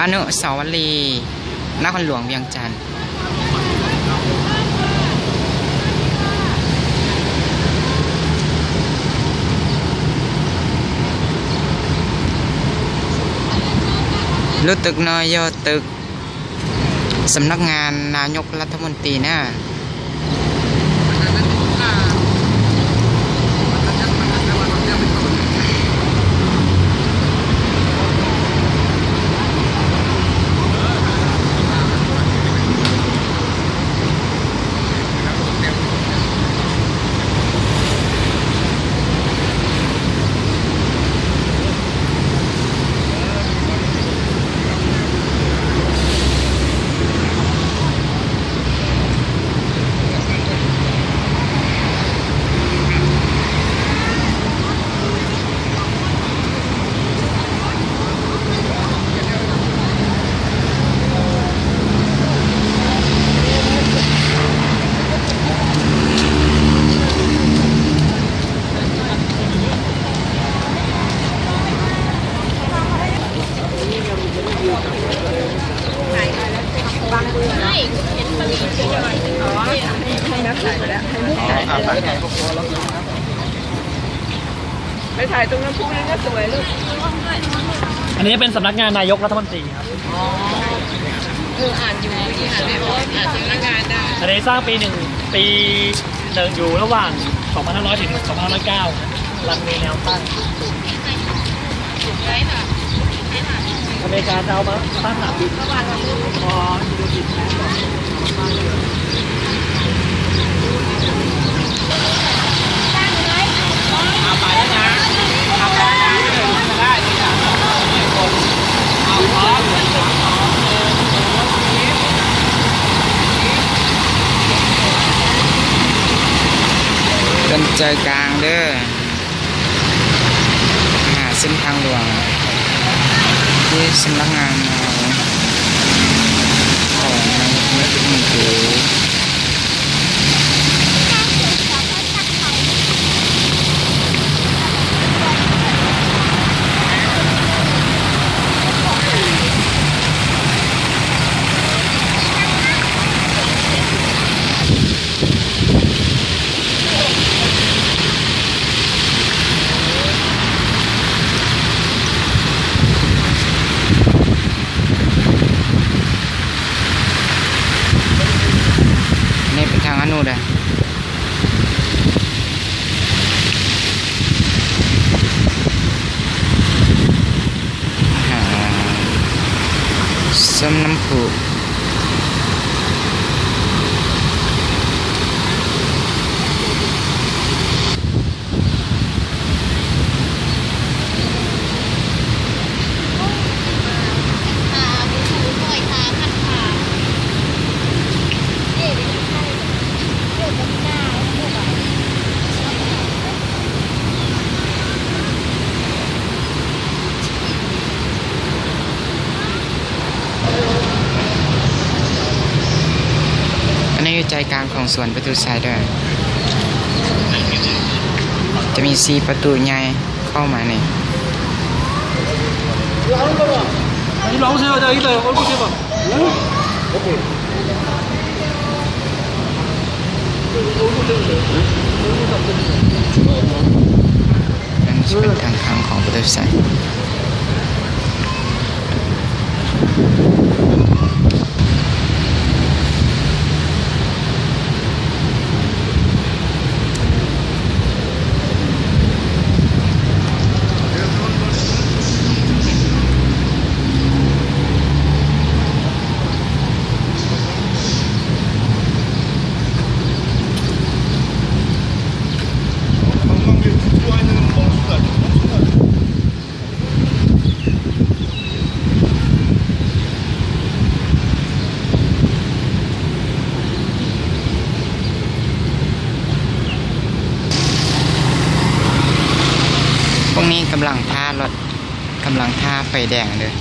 ອະນຸສາວະລີນະຄອນຫຼວງວຽງຈັນ. ລຸດຕຶກນ້ອຍ ຍໍຕຶກ ສຳນັກງານນາຍົກລັດຖະມົນຕີນະ. ໄປຖ່າຍตรงน้ำพุนั่นก็สวยลูก. ອັນນີ້ເປັນສຳນັກງານນາຍົກລັດຖະມົນຕີ. ເອີ ອ່ານຢູ່ ອ່ານຢູ່ ອ່ານສຳນັກງານໄດ້. ອັນນີ້ສ້າງປີໜຶ່ງ ປີໜຶ່ງ ຢູ່ລະຫວ່າງສອງພັນຫ້າຮ້ອຍ ເຖິງ ສອງພັນຫ້າຮ້ອຍເກົ້າ ລັນເວແນວຕັ້ງ. ອາເມລິກາຈະເອົາມາຕັ້ງສະໜາມບິນ. ເປັນໃຈກາງເດີ້. ຫາເສັ້ນທາງຫຼວງທີ່ສຳນັກງານຂອງນາຍົກລັດຖະມົນຕີ. ນີ້ເປັນທາງອະນຸເດີ້. ຫາຊົມນ້ຳພຸ. ອັນນີ້ຢູ່ໃຈກາງຂອງສວນປະຕູໄຊເດີ້. ຈະມີສີ່ປະຕູໃຫຍ່ເຂົ້າມານີ້. ນັ້ນຊິເປັນທາງຂ້າມຂອງປະຕູໄຊ. ພວກນີ້ກຳລັງຖ້າລົດ ກຳລັງຖ້າໄຟແດງເດີ້.